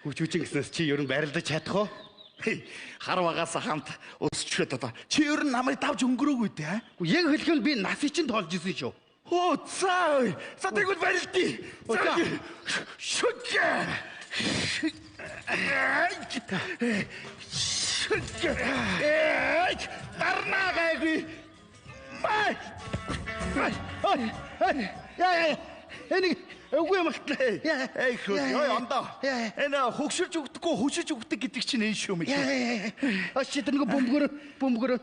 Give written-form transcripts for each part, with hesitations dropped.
Хөгжүүчин гэснээс чи ер нь барилдаж чадах уу? Хар багаас хамт өсчөөд одоо чи ер нь намайг давж өнгөрөөгүй дээ. Яг хэлэх нь би насыг чинь тоолж исэн шүү. Хөө за. За тэгвэл барилдъя. За. Шүгэ. Шүгэ. Дарнаа гайгүй. Май. Ой. Яа яа. Энийг үгүй юм алтлаа. Эй хөө. Ёо ондоо. Энэ хөгшөрч өгдөггүй хөшиж өгдөг гэдэг чинь энэ шүү мэл. Аш чи тэр нэг бөмбөгөр.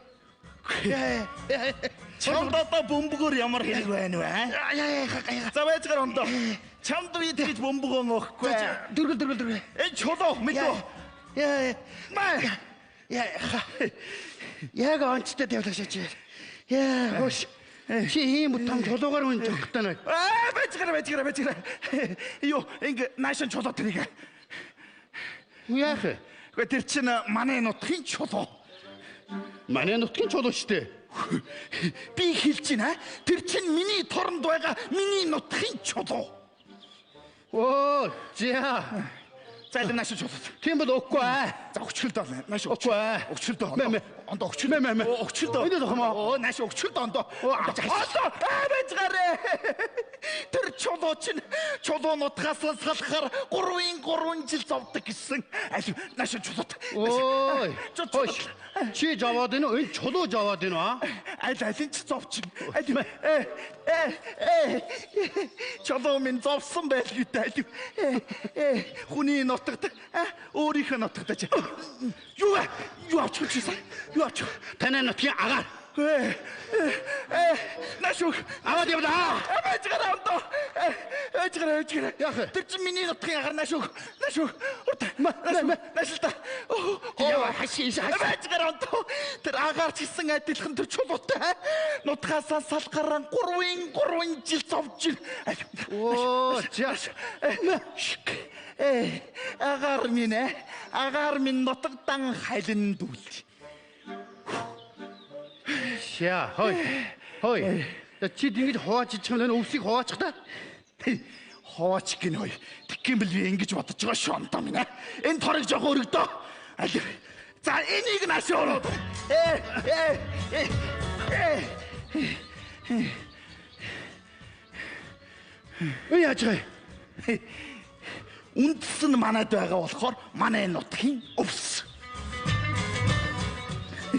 Чамд одоо бөмбөгөр ямар хэрэг байна вэ? За байцгаар ондоо. Чамд би тэгж бөмбөгөө өгөхгүй. Дөргөл. Энэ чулуу мэдүү. Яа. Май. Яа. Яг онцтой тавилаа шаач. Яа, хош. Чи ийм том чулуугаар үнж өгөх гэдэг нь. Аа, байцгаар. Юу, ингэ наашин чулуу тэрийг. Яах вэ? Гэхдээ тэр чинь манай нутгийн чулуу. Манай нутгийн чулуу шүү дээ. Би хэлж байна. Тэр чинь миний торонд байгаа миний нутгийн чулуу. Оо, за. За л наашин чулуу. Тийм бол өгөхгүй аа. За өгчөлдөө нааш өгөхгүй аа. Өгчөлдөө. Ондоо өгчөл. Мэ. Өгчөлдөө. Энэ зохим уу? Оо нааш өгчөлдөө ондоо. Ондоо аа байцгаарэ. Тэр чулуу чинь чулуу нутгаас салахаар 3-ын 3 жил зовдөг гэсэн. Аль нааш чулууд. Ой. Чи жаваад энэ үү? Энэ чулуу жаваад энэ үү? Аа? Аль алин ч зовчин. Аль э чулуу минь зовсон байлгүй дээ. Аль хүний нутагт өөрийнхөө нутагт чи. Юу вэ? Юу авч ирсэн? Юу авч? Таны нутгийн агаар. Нааш үг. Аваад явлаа. Байцгаараа ондоо. Байцгаараа. Яах вэ? Тэр чинь миний нутгийн агаар нааш үг. Нааш үг. Нааш л та. Яа, хаши. Байцгаараа ондоо. Тэр агаар ч гэсэн адилхан тэр чулуутай. Нутгаасаа салгаран 3-ын 3 жил зовж. Оо, за. Агаар минь агаар минь нутагдан халин дүүл. Яа, хой. Хой. Чи ингэж хувааж ичих юм энэ өвсийг хуваачих та. Хуваачих гин хой. Тэгэх юм бэл би ингэж бодож байгаа шүү ондоо минь. Энэ торыг жоохон өргөдөө. Аль. За энийг нааш өрөөд. Өө яаж байгаа юм? Үндэс нь манад байгаа болохоор манай нутгийн өвс.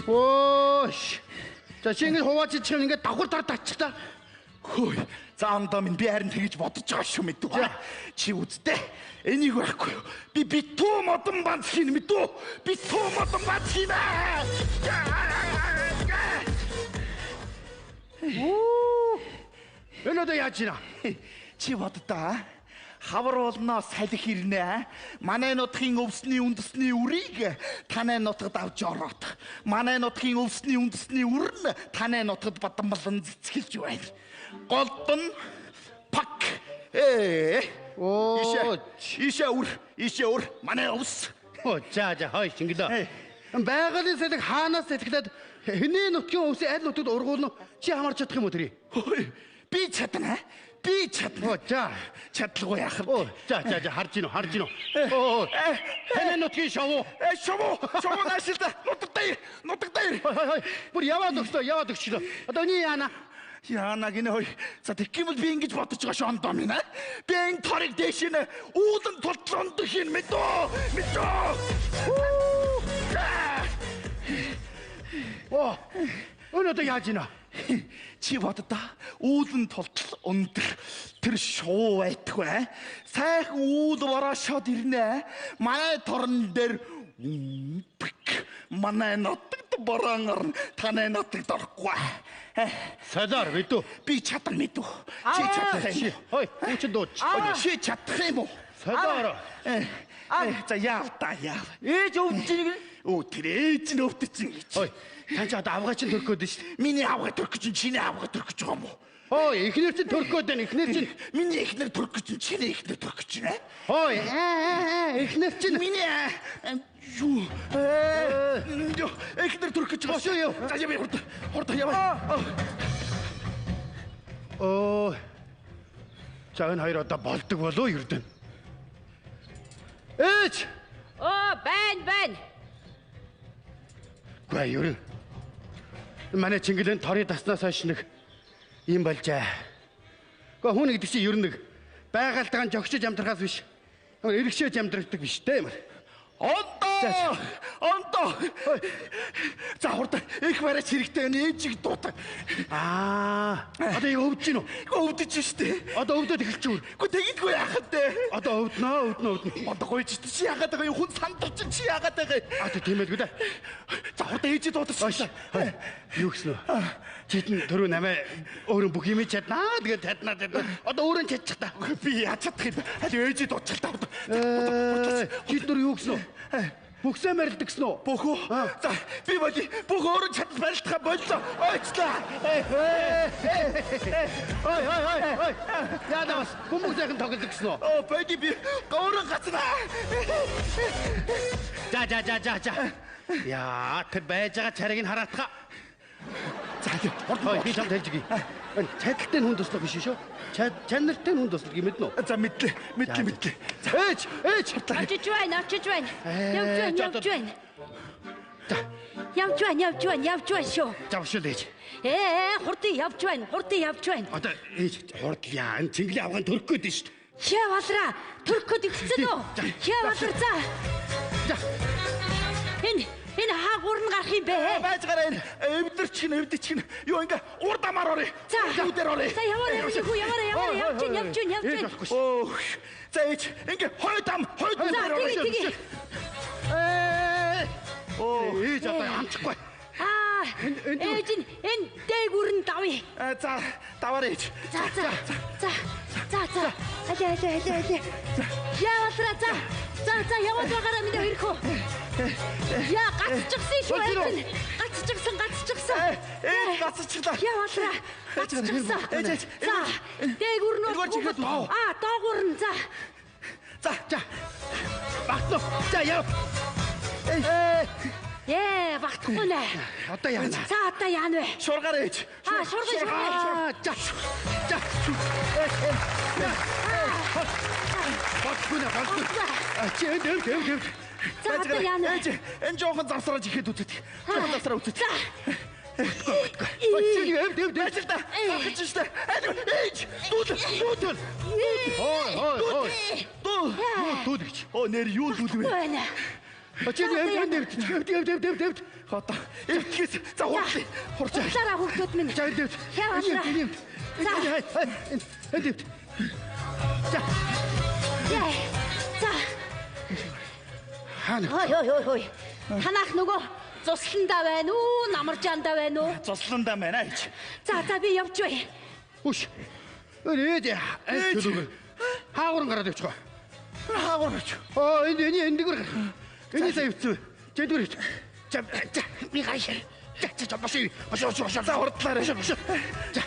Өөш. За чи ингэж хувааж ичих юм ингээд давхар тар татчих та. Хөөе. За ондоо минь би харин тэгж бодож байгаа шүү мэдүү. Чи үздэй. Энийг байхгүй юу? Би битүү модон банц хийн мэдүү. Битүү модон банц хийнэ. Энэ одоо яаж ийна? Чи боддоо. Хавар болноо салхи ирнэ. Манай нутгийн өвсний үндэсний үрийг танай нутагт авч ороод. Манай нутгийн өвсний үндэсний үр нь танай нутагт бадамбалан цэцгэлж байна. Голд нь пак. Оо. Ишээ үр, ишээ үр. Манай өвс. Оо, за хой шингэлээ. Байгалийн салхи хаанаас салхилаад хэний нутгийн өвсийг аль нутагт ургуулна чи хамаарч чадах юм уу тэрий? Би чадна. Би чадна. Оо, за. Чадалгүй яах вэ? Оо, за харж гинөө, харж гинөө. Оо. Таны нутгийн шовуу. Шовуу, шовуу наашилда. Нутагтай, нутагтай. Хой. Бүр яваад өгчлөө, яваад өгчлөө. Одоо энэ яана? Яана гинэ хой. За тэгэх юм бол би ингэж бодож байгаа шүү ондоо минь. Би энэ торыг дээш нь уулан тултлонд хийн мэдөө. Мэдөө. Оо. Энэ одоо яаж ийна? Чи боддоо үүлэн тултал өндөр тэр шуу байтгүй. Сайхан үүл вороошоод ирнэ. Манай торон дээр манай нутагт борон орно. Танай нутагт орохгүй. Солиор мэдүү. Би чадах мэдүү. Чи чадах юм. Хой, хүн дууч. Чи чадах юм уу? Солиор. За яав та яав. Ээж өвдөж нэг. Өө тэр ээж нь өвдөж чинь гэж. Хой, тань чи одоо авгай чинь төрөх гээд шүү дээ. Миний авгай төрөх чинь чиний авгай төрөх гэж байгаа юм уу? Хой, эхнэр чинь төрөх гээд байна. Эхнэр чинь миний эхнэр төрөх гэж чиний эхнэр төрөх гэж байна. Хой, эхнэр чинь миний юу? Эхнэр төрөх гэж байгаа шүү юу? За яв хурд. Хурд яв. Оо. За энэ хоёр одоо болдог болов ердөө. Ээж! Оо, байна, байна. Гүй юу. Манай Чингэлэн торын таснаас хойш нэг юм болжээ. Гэхдээ хүн гэдэг чинь ер нь нэг байгальтайгаан жогчж амьдрахаас биш. Эргэшээж амьдрах биш дээ юм. Ондоо! Ондоо! За хурдан их бараач хэрэгтэй байна. Ээжийг дуутай. Аа. Одоо яг өвдөж гин үү? Өвдөж штэ. Одоо өвдөд эхэлчих үү? Үгүй тэгэдгүй яах вэ? Одоо өвднө, өвднө, өвднө. Одоо гойж чи яагаад байгаа юм? Хүн сандарч чи яагаад байгаа юм? А тийм байлгүй дээ. За хурдан ээжийг дуудаж. Юу гэсэн үү? Читэн түрүү намайг өөрөө бүх юм чаднаа. Тэгээд чаднаа чаднаа. Одоо өөрөө чадчих та. Би яаж чадах юм бэ? Аль ээжийг дуудчих та. Чит нүр юу гэсэн үү? Бүхсээ барилдаг гэсэн үү? Бөхөө. За би боли бүх өөрөө чадал барилдахаа боллоо. Ойчлаа. Ой ой ой ой. Яа бас бөмбөг сайхан тоглодог гэсэн үү? Оо боли би өөрөө гацнаа. За за за за за. Яа тэр байж байгаа цариг нь хараатгаа. За хурд би чамд хэлж өгье. Чадaltaй хүн туслах биш шүү. Чанартай хүн туслах юм мэднэ үү? За мэдлээ. Мэдлээ мэдлээ. Ээж, ээж. Очиж байна, очиж байна. Явж байна, явж байна. За. Явж байна, явж байна, явж байна шүү. За бошул ээж. Хурдан явж байна, хурдан явж байна. Одоо ээж хурдлаа. Энэ Чингэлийн авгаан төрөх гээд шүү дээ. Хээ балраа, төрөх гээд эхэлсэн үү? Хээ балар за. За. Энэ хаагуур нь гарах юм бэ? Байж гараа энэ эвдэрч гин эвдэрч гин. Юу ингээ урд амаар орё. За. Үүдээр орё. За яваарай явж яваарай яваарай явж гин явж гин явж гин. Оо. За ээж ингээ хойд ам хойд дээр орё. Тэгээ. Оо ээж одоо амчихгүй. Аа. Ээж нь энэ дээгүүр нь давъя. За даваарай ээж. За за. За. За за. Алей алей алей алей. Яваалаа за. За за яваад байгаараа миний хоёр хөө. Яа гацчихсан шүү ээж нь. Гацчихсан гацчихсан. Ээж гацчихлаа. Яваалаа. Гацчихсан. Ээж ээж. За дээгүүр нь аа доогуур нь за. За за. Багтна. За яв. Багтахгүй нэ. Одоо яана. За одоо яана вэ? Шургаар ээж. Аа шурган шурган. За. За. Багтахгүй нэ багтахгүй. Чи энд энд энд энд. За одоо яана вэ? Ээж энэ жоохон завсрааж ихэд үзээд. Жоохон завсраа үзээд. За. Чи энд энд энд. Ажил та. Гарч штэ. Ээж дүүл дүүл. Хой хой хой. Дүү. Дүүл гэж. Оо нэр юу дүүл вэ? Байна. Чи энд энд энд энд энд энд энд энд. Одоо эвтгэс за хурц. Хурц. Хурлаараа хүүхдүүд минь. За энд энд. Яваалаа. За энд энд энд. За. За. Хаана? Хой хой хой хой. Танах нөгөө цусландаа байна уу? Намаржаандаа байна уу? Цусландаа байна ээж. За за би явж бай. Үш. Ээж аль төлөөгөр. Хаагур гараад явчих. Хаагур явчих. Оо энэ энэ энэ дэгүр. Энэ сая явцсан. Зэдгүр явчих. За за би гай. За за боши. Боши боши боши. За хурдлаарай. Боши боши. За.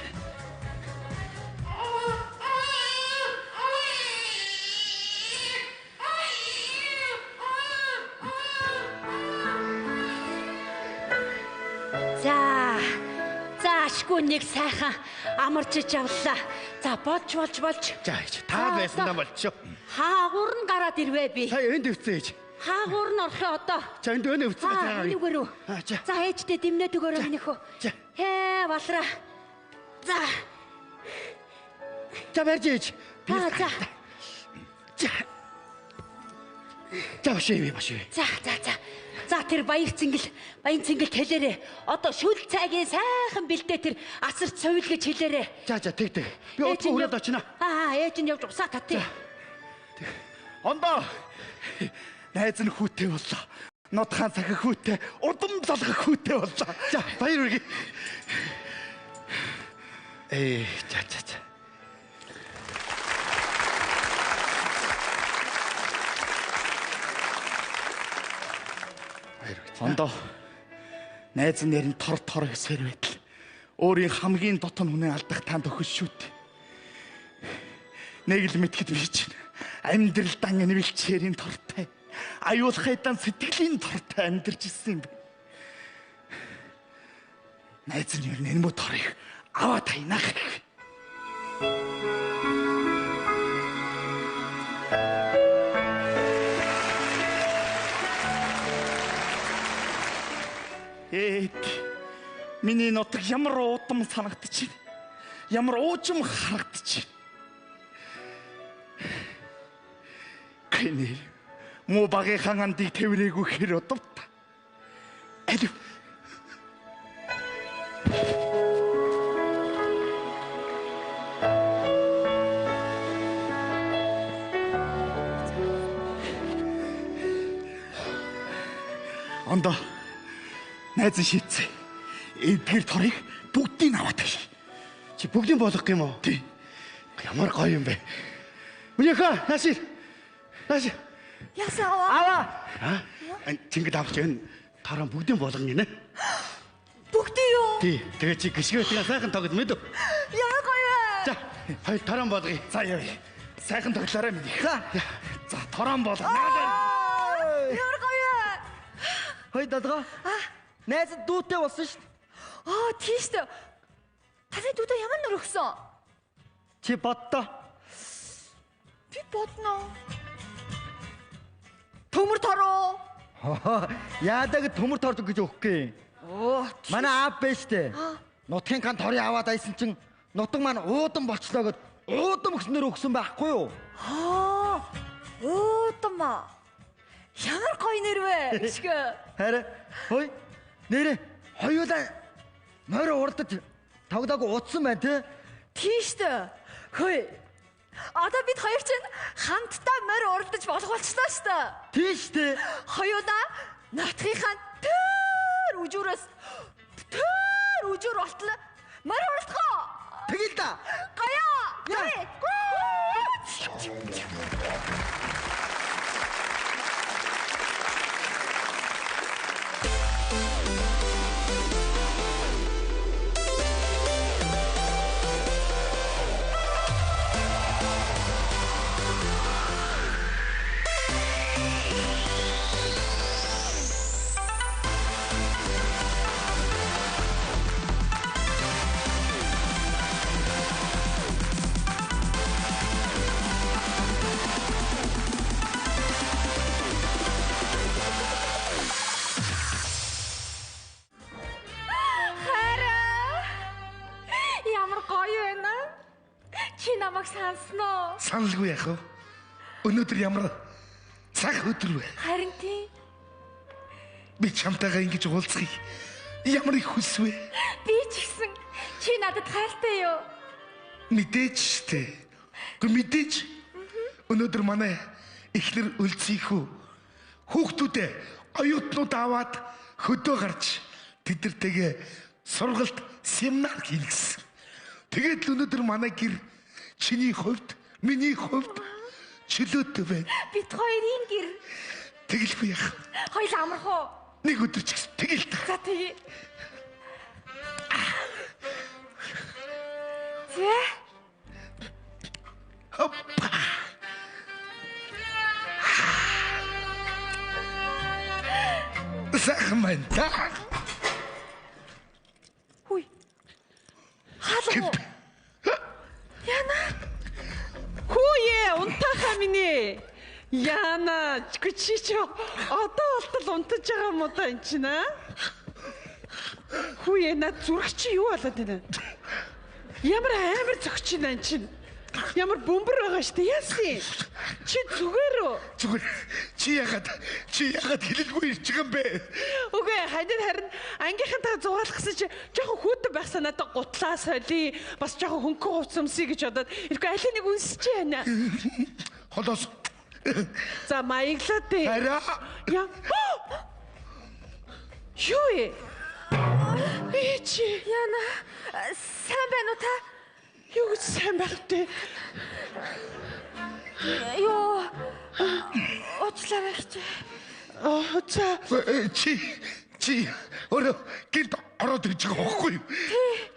За. За ашгүй нэг сайхан амарчиж авлаа. За болж болж болж. За ээж та байсандаа болчихоо. Хаагур нь гараад ирвэ би. Сая энд өвцөн ээж. Хаагур нь орох одоо. За энд өнө өвцөн. За энэгээр үү. За ээжтэй дэмнээд өгөөрэй минийх үү. За. Хээ балраа. За. За барьж ээж. Би за. За. За боши боши. За за за. За тэр баяр цэнгэл хэлээрээ. Одоо шүл цайгийн сайхан бэлдээ тэр асар цовил гэж хэлээрээ. За за тэг тэг. Би удахгүй хүрээд очино. Аа ээж нь явж усаа татъя. Ондоо. Найз нь хүүтэй боллоо. Нутгаан цахих хүүтэй, удам залгах хүүтэй боллоо. За баяр хүргэе. За за за. Ондоо. Найз нь нэр нь тор тор гэсээр байтал өөрийн хамгийн дотн хүнээ алдах танд өхөл шүүт. Нэг л мэтгэд би чинь амьдрал дан вилчээрийн тортой, аюулхайдан сэтгэлийн тортой амьдарч ирсэн юм бэ. Найз нь ер нь энэ мө торыг аваа таянах. Ээд. Миний нутаг ямар удам санагдчих. Ямар уужим харагдчих. Кэнэр муу багийнхан андыг тэврээгүй хэр удав та. Алив. Ондоо найз шийдсэн. Эдгээр торыг бүгдийг аваад тавь. Чи бүгдийг болгох юм уу? Тий. Ямар гоё юм бэ? Минийхээ наашир. Наашир. Яасан аваа? Аа? Чингэд авч энэ тороо бүгдийг болгоно гинэ. Бүгдийг юу? Тий. Тэгээ чи гიშгээтэйгээ сайхан тогд мэдв. Ямар гоё вэ? За, хоёр торон болгоё. За явъя. Сайхан тоглоорой минийх. За. За торон болгоно. Ямар гоё вэ? Хой дадгаа. Найз дүүтэй болсон шүү дээ. Аа, тийм шүү дээ. Таны дүүдээ ямар нэр өгсөн? Чи боддоо. Би бодно. Төмөр тороо. Яадаг төмөр торд гэж өгөхгүй. Оо, Манай аав бэ штэ. Нутгийн ган торыг аваад айсан чинь нутаг маань уудам болчлоо гэд уудам гэснээр өгсөн байхгүй юу? Аа, уудам. Ямар гоё нэр вэ? Ишгэ. Харин хой нэрээ хоёулаа морь урдаж тогдоогүй утсан байна те. Тийм штэ. Хөөе. Одоо бид хоёр чинь хамтдаа морь уралдаж болох болчлоо штэ. Тийм штэ. Хоёулаа нутгийнхаа төр үжүүрээс төр үжүүр болтол морь уралдах. Тэгэл да. Гоёо. Яа. Хараа. Ямар гоё байна. Чи намайг сансан уу? Саналгүй яах вэ? Өнөөдөр ямар цаг өдөр вэ? Харин тийм. Би чамтайгаа ингэж уулзахыг ямар их хүсвэ? Би ч гэсэн чи надад хайртай юу? Мэдээч штэ. Гэхдээ мэдээч. Өнөөдөр манай эхнэр өлзийнхүү хүүхдүүдээ оюутнууд аваад хөдөө гарч тэдэртэйгээ сургалт семинар хийлгэсэн. Тэгээд л өнөөдөр манай гэр чиний хувьд, миний хувьд чөлөөтэй байна. Бид хоёрын гэр Тэгэлгүй яах. хоёул амрах уу? Нэг өдөр ч гэсэн тэгэл та. За тэгье. Зэ. Хоппа. Сайхан байна та. Хүй. Хаалга уу? Яна. Хүүе, унтаахаа минь ээ. Яна, чи чи одоо болтол унтаж байгаа юм уу та энэ чинь аа? Хүүе, над зүрх чи юу болоод байна? Ямар амар зөгч байна энэ чинь? Ямар бөмбөр байгаа штэ яасан? Чи зүгээр үү? Зүгээр чи яагаад хэлэлгүй ирж байгаа юм бэ? Үгүй харин ангийнхантайгаа зугаалгасан чи жоохон хүүтэн байх санаадаа гутлаа соли бас жоохон хөнгөн хувц өмсөе гэж бодоод ирэхгүй аль нэг үнсэж байна. Холоос. За маяглаа дээ. Арай. Яа. Юу вэ? Ээ чи Яна. Сайн байна уу та? юу гэж сайн байх вэ? Юу. Уучлаарай байх чи. Аа за Чи өөрөө гинт ороод ирж байгаа хөөхгүй юу?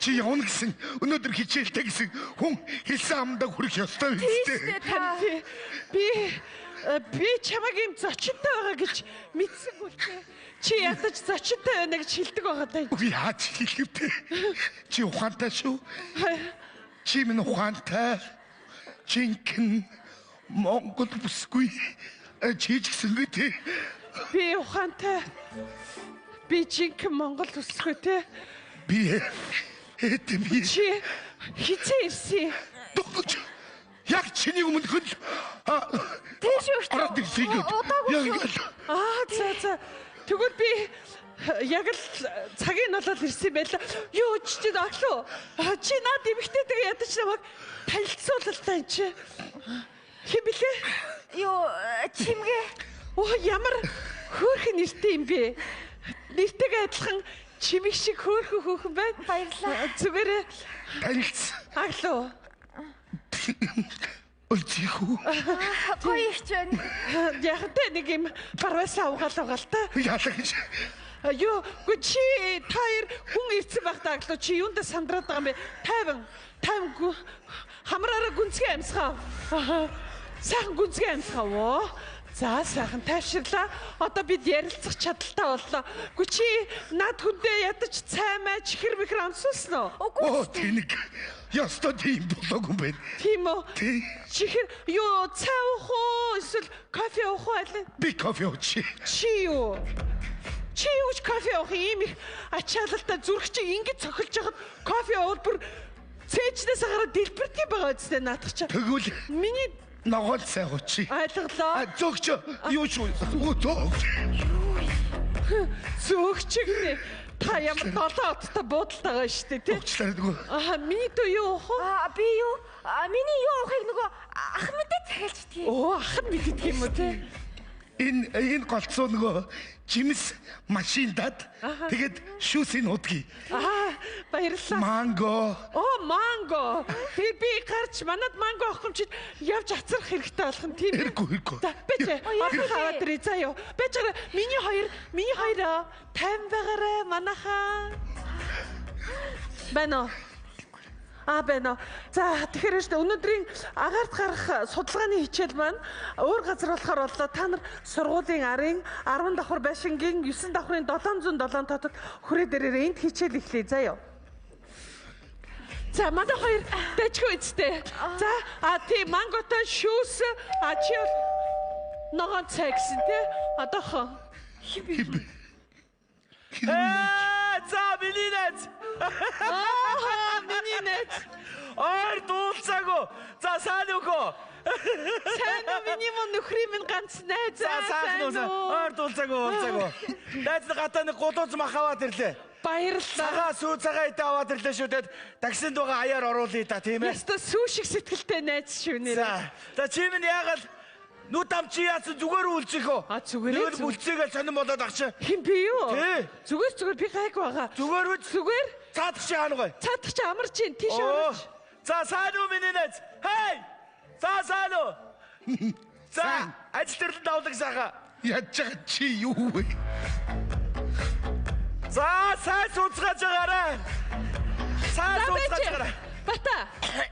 Чи явна гэсэн өнөөдөр хичээлтэй гэсэн хүн хэлсэн амдаа хүрэх ёстой юм Тийм дээ. та. Би би чамайг юм зочинтой байгаа гэж мэдсэнгүй л дээ. Чи ядаж зочинтой байна гэж хэлдэг байгаа даа. Үгүй яаж хэлэх вэ? Чи ухаантай шүү. Чи минь ухаантай. Жинхэнэ Монгол бүсгүй. Чи ч гэсэн гээ тий. Би ухаантай. Би жинхэнэ Монгол өсгөө те. Би эт би Чи хизээ ирсэн? Дөнгөж яг чиний өмнөхөн л Тийш өгч. ороод ирсэн юм. Удаагүй Яг шүү. ингээл Аа за за. Тэгвэл би яг л цагийн болоод ирсэн юм байла. Юу чи оглоо. Чи над эмхтэйгээ ядаж намайг танилцуулал та энэ чи. Хэн блэ? Юу чимгээ. Оо ямар хөөрхөн нэртэй юм бэ? Нэртэйгээ адилхан чимэг шиг хөөрхөн хөөхөн байна. Баярлалаа. Зүгээр танилцсан. аглуу. Өлзийхүү. Гоё ихч байна. Яг тэ нэг юм барвасаа угаал угаал та. Яалаа гэж. Юу үгүй чи та хоёр хүн ирсэн байх та аглуу чи юундаа сандраад байгаа юм бэ? Тайван тайван хамраараа гүнзгий амьсгаа. Аха. Сайхан гүнзгий амьсгаа оо. За сайхан тайвширлаа. Одоо бид ярилцах чадaltaй боллоо. Үгүй чи над хүндээ ядаж цаймаа чихэр мэхэр амсуулсан уу? Үгүй. Оо тэнэг. Ястаа тийм болоогүй юм байна. Тийм үү? Тий. Чихэр юу цай уух уу? Эсвэл кофе уух уу аль? Би кофе уучих. Чи юу? Чи юу ч кофе уух юм ийм их ачаалалтай зүрх чи ингэж цохилж яхад кофе уул бүр цээжнээс гараад дэлбэрдэг байгаа үстэй наадах чи. Тэгвэл Миний ногоон цай уучих. ойлголоо. А зөөгч юу шүү. Зөөгч. Зөөгч гинэ. Та ямар долоо оттой буудалтай байгаа шүү дээ тий. Уучлаарай нөгөө. Аа миний дүү юу уух вэ? Аа би юу? Миний юу уухыг нөгөө ах мэдээ захиалчдгийг. Оо ах нь мэддэг юм уу тий? Энэ голцоо нөгөө жимс машиндад тэгээд шүүсийг нуудгийг. Аа баярлалаа. Манго. Оо манго. Тэгээ би гарч манад манго авах юм чи явж ацрах хэрэгтэй болох юм тийм үү? Хэрэггүй хэрэггүй. За бич орхон аваад ирээ заа юу. Бич гараа миний хоёр тайван байгаарай манайхаа. Байна уу? А байна уу. За тэгэхээр шүү дээ өнөөдрийн агаарт гарах судалгааны хичээл маань өөр газар болохоор боллоо. Та нар сургуулийн арын 10 давхар байшингийн 9 давхрын 707 тоотод хүрээ дээрээ энд хичээл эхлэе заа юу. За манай хоёр дэжгүй үсттэй. За а тий манготой шүүс а чи бол ногоон цай гэсэн тий. Одоохоо. За миний найз. Аа миний найз. Ойр дуулцаагүй. За сайн өгөө. Сайн уу миний мөн нөхрийн минь ганц найз. За сайхан уу. Ойр дуулцаагүй уулзаагүй. Найз нь гатаа нэг гулууз мах аваад ирлээ. Баярлалаа. Цагаа сүү цагаа идэ аваад ирлээ шүү дээ. Таксинд байгаа аяар оруулъя да тийм ээ. Яста сүү шиг сэтгэлтэй найз шүү нэр. За. За чи минь яагаад нүд ам чи яасан зүгээр үлзэх үү? А, зүгээр ээ, Нүд бүлцээгээл сонирн болоод ах чи. Хин би юу? Тий. Зүгээр би гайг байгаа. Зүгээр үз. Зүгээр. Цаадах чи хаана гой? Цаадах чи амарч чинь тийш Оо. орооч. За сайн уу миний найз? Хей! За сайн уу? За ажил төрлөнд давлаг сайхан. Яаж байгаа чи юу вэ? За сайн сууцгааж байгаарай. Сайн За сууцгааж байж. байгаарай. Бата.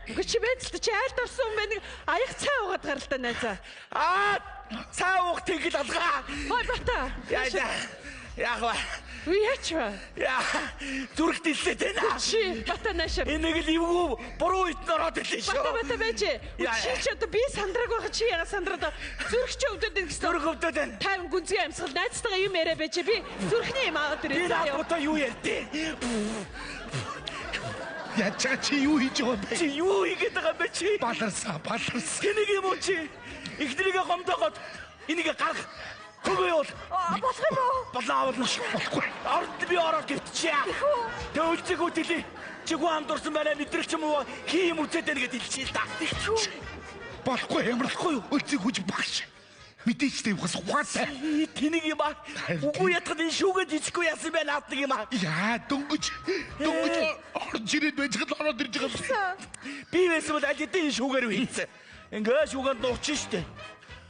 Үгүй чи байж л та чи айлд орсон юм байна. Аяг цай уугаад гар л та найзаа. Аа цай уух тэгэл алгаа. Хой бата. Яа яах вэ? Үгүй яач вэ? Яа зүрх дэллээд байна. Чи бата наашаа. Энийг л эвгүй буруу үед нь ороод ирлээ шүү. Бата бата байж. Яа, Чи яа. ч одоо би сандраг байгаа чи яга сандраад байгаа. Зүрх чи өвдөд байна гэсэн. Зүрх өвдөд байна. Тайван гүнзгий амьсгал найзтайгаа юм яриа байж. Би зүрхний юм аваад Би ирээ. заа юу. наадмуудаа юу ярьдээ? Яаж байгаа чи юу хийж байгаа юм бэ? Чи юу хийгээд байгаа юм бэ чи? Баларсан, баларсан. Тэнийг юм уу чи? Эхнэрийгээ гомдоогоод энийг гарга. Хөгөө явуул. Болох юм уу? Болон авална. Болохгүй. Орд би ороод гівтчихье. Тэ өлзөг үтэлий. Чи гүн амдурсан байна мэдрэл ч юм уу хий юм үзээд байна гэд хэлчихье л да. Болохгүй ямарлахгүй юу? Өлзийг хүж багш. Мэдээж тавихаас ухаантай. Тэнийг юм аа. Үгүй ятгад энэ шүүгээд ичихгүй яасан бэ наад нэг юм аа. Яа, дөнгөж дөнгөж орж ирээд байж гал ороод ирж байгаа юм. Би байсан бол аль хэдийн энэ шүүгээр хийцэн. Ингээ шүүгээнд нуучин штэ.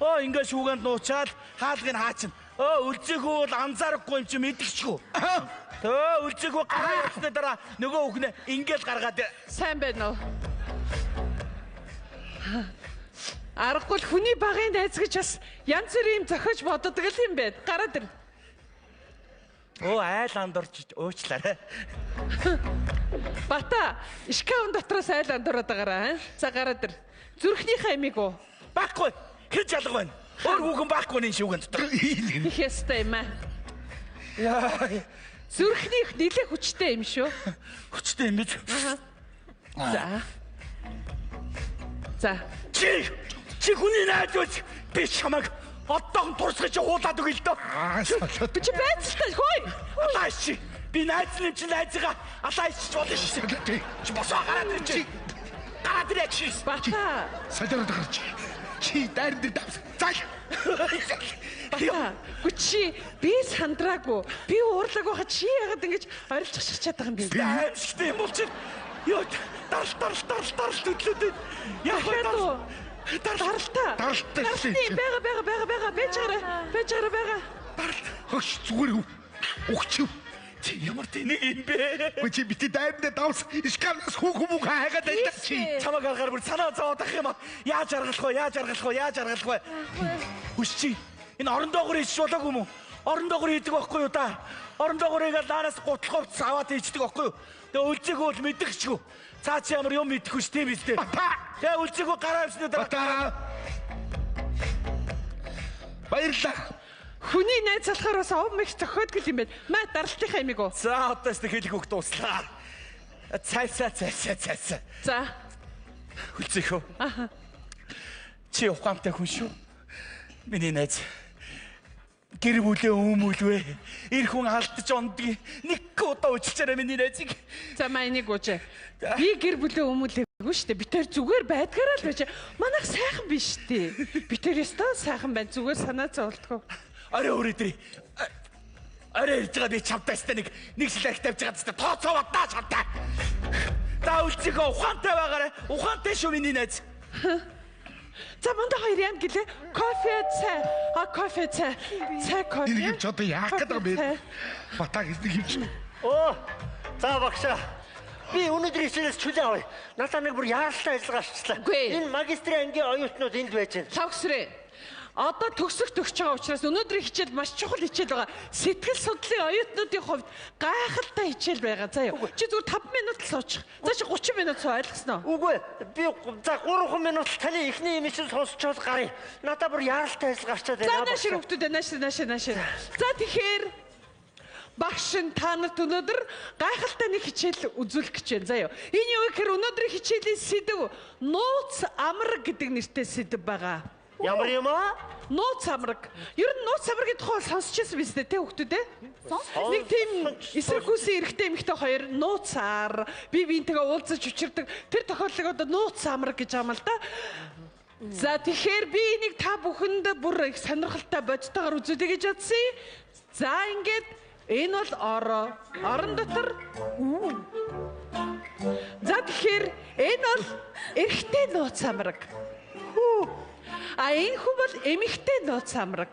Оо ингээ шүүгээнд нуучаад хаалгыг хаачин. Оо өлзөөхөө бол анзаарахгүй юм чи мэдчихгүй. Төө өлзөөхөө гараа явуулсны дараа нөгөө хүүхнээ ингээл гаргаад Сайн байна уу? Аргагүй л хүний багын найз гэж бас янз бүрийн юм зохиож боддог л юм байна. Гараад ир. Оо айл андуурч уучлаарай. Бата, шкафын дотроос айл андуураад байгаарай. За гараад ир. Зүрхнийхээ амийг уу. Байхгүй. Хэн жалга байна? Өөр хүүхэн байхгүй нэ шүүгэн дотор. Их ястай юм аа. Яа. Зүрхний нилээ хүчтэй юм шүү. Хүчтэй юм биз? За. За. Чи хүний найз үз би чамайг одоохон турсгаж хуулаад өгье л дөө. Аа солиод. Би чи байцалтай хөөе. Алаа чи. Би найз нь чи найзыгаа алаа ичж болно шүү. Чи босоо гараад ир чи. Гараад ирээ чи. Бата. Солиороод гарч. Чи дайран дээр давс. Заал. Бата. Гү чи би сандраагүй. Би уурлаагүй ха чи яагаад ингэж орилчих чаддаг юм бэ? Аимшигтай юм бол чи. Йоо дарал дарал дарал дарал хөдлөөд. Яг Дахиад уу? Даралтаа. Даралтай Даралтын бага бага бага бага байж гараа. Байж гараа бага. Даралт. Хөш зүгээр өгчөв. Чи ямар тэнэг юм бэ? Үгүй чи бити дайран дээр давс. Шкафнаас хүүхэн мөнх хайгаад байлаа чи. Чамайг аргаар бүр санаа зовоод ах юм аа. Яаж аргалах вэ? Яаж аргалах вэ? Яаж аргалах вэ? Хүш чи энэ орон доогоор хийчих болоогүй юм уу? Орон доогоор хийдэг байхгүй юу да? Орон доогоорыг л наанаас гутлах хувцас аваад хийчихдэг байхгүй юу? Тэгээ үлзээгөө бол мэдчихгүй. Цаа чи ямар юм мэдэхгүй ш тийм биз дээ. Бата. Тэгээ үлзээгөө гараа авсны дараа Бата. Баярлалаа. Хүний найз залхаар бас ов мэх зохиодгол юм байна. Маа даралтынхаа ямиг уу? За одоо ч хэлэх үг дууслаа. Цайсаа цайсаа цайсаа. За. Үлзэхөө. Аа. Чи ухаантай хүн шүү. Миний найз гэр бүлээ өмүүлвэ. Эр хүн алдаж ондгийг нэг удаа үжилчээрэй миний найзыг. За маа энийг уужээ. Би гэр бүлээ өмүүлээгүй шүү дээ. Би тэр зүгээр байдгаараа л байж. Манайх сайхан биш дээ. Би тэр ёстой сайхан байна. Зүгээр санаа зовлтгоо. Орой өрөө дэрий. Орой ирж байгаа би чамтай өстэй нэг шилэх тавьж байгаа зү тооцоо боддаа чамтай. За үлзэхөө ухаантай байгаарай. Ухаантай шүү миний найз. За мандаа хоёр яам гэлээ? Кофе цай. А кофе цай. Цай кофе. Энэ юм ч одоо яах гээд байгаа юм бэ? Бата гэж нэг юм чи. Оо. За багшаа. Би өнөөдөр хичээлээс чөлөө авъя. Надаа нэг бүр яаралтай ажил гарчлаа. Үгүй. Энэ магистрийн ангийн оюутнууд энд байж байна. Лавгсрээ. Одоо төгсөх төгсөж байгаа учраас өнөөдрийн хичээл маш чухал хичээл байгаа. Сэтгэл судлалын оюутнуудын хувьд гайхалтай хичээл байгаа. Заа юу. Чи зүгээр 5 минут л суучих. За чи 30 минут суу ойлгосноо. Үгүй би за 3 минут л таны эхний юм чинь сонсчоод гаръя. Надаа бүр яаралтай ажил гарчаад За байна. наашир хүүхдүүдээ наашир наашир наашир. За тэгэхээр багш нь та нарт өнөөдөр гайхалтай нэг хичээл үзүүлэх гэж байна. Заа юу. Энэ юу гэхээр өнөөдрийн хичээлийн сэдэв нууц амар гэдэг нэртэй сэдэв байгаа. Ямар юм аа? Нууц амраг. Ер нь нууц амрагийн тухай сонсч ирсэн биз дээ, тэ хүүхдүүд ээ? Нэг тийм эсрэг гүйсэн эрэгтэй эмэгтэй хоёр нууцаар бие биентэйгээ уулзаж учирдаг. Тэр тохиолдлыг одоо нууц амраг гэж аамал да. За тэгэхээр би энийг та бүхэнд бүр их сонирхолтой бодтойгоор үзүүлье гэж бодсон. За ингээд энэ бол ороо. Орон дотор За тэгэхээр энэ бол эрэгтэй нууц амраг. Хүү. А энэ хүн бол эмэгтэй нууц амраг.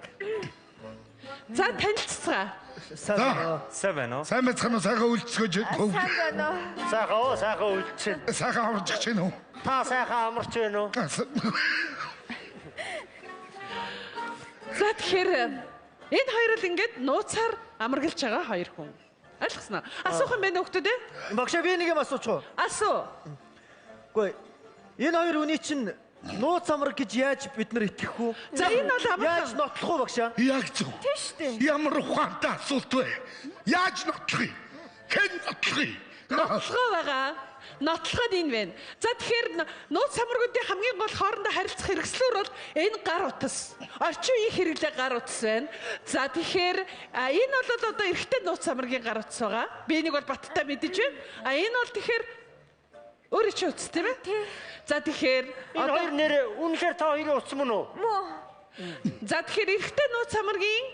За танилцацгаа. За Сайн байна уу? сайн байцгаана уу? Сайхан үлдсгөөж. Сайн байна уу? Сайхан уу, сайхан үлдсэн. Сайхан амарч гэж уу? Та сайхан амарч байна уу? За тэгэхээр энэ хоёр л ингээд нууцаар амраглаж байгаа хоёр хүн. Ойлгосноо. Асуух юм байна хүүхдүүд ээ? Багшаа би нэг юм асуучих уу? Асуу. Үгүй. Энэ хоёр хүний чинь нууц амраг гэж яаж бид нар итгэх үү? За энэ бол амархан. Яаж нотлох уу багшаа? Яг зөв. Тийм шүү дээ. Ямар ухаантай асуулт вэ? Яаж нотлох юм? Хэн нотлох юм? Нотлогоо байгаа. Нотлогоо нь энэ байна. За тэгэхээр нууц самаргуудын хамгийн гол хоорондоо харилцах хэрэгслүүр бол энэ гар утас. Орчин үеийн хэрэглээ гар утас байна. За тэгэхээр энэ бол одоо эрэгтэй нууц самаргийн гар утас байгаа. Би энийг бол баттай мэдэж байна. А энэ бол тэгэхээр өөрөө чи утас тийм ээ? За тэгэхээр Энэ хоёр нэр үнэхээр та хоёрын утас мөн үү? Муу. За тэгэхээр эрэгтэй нууц самаргийн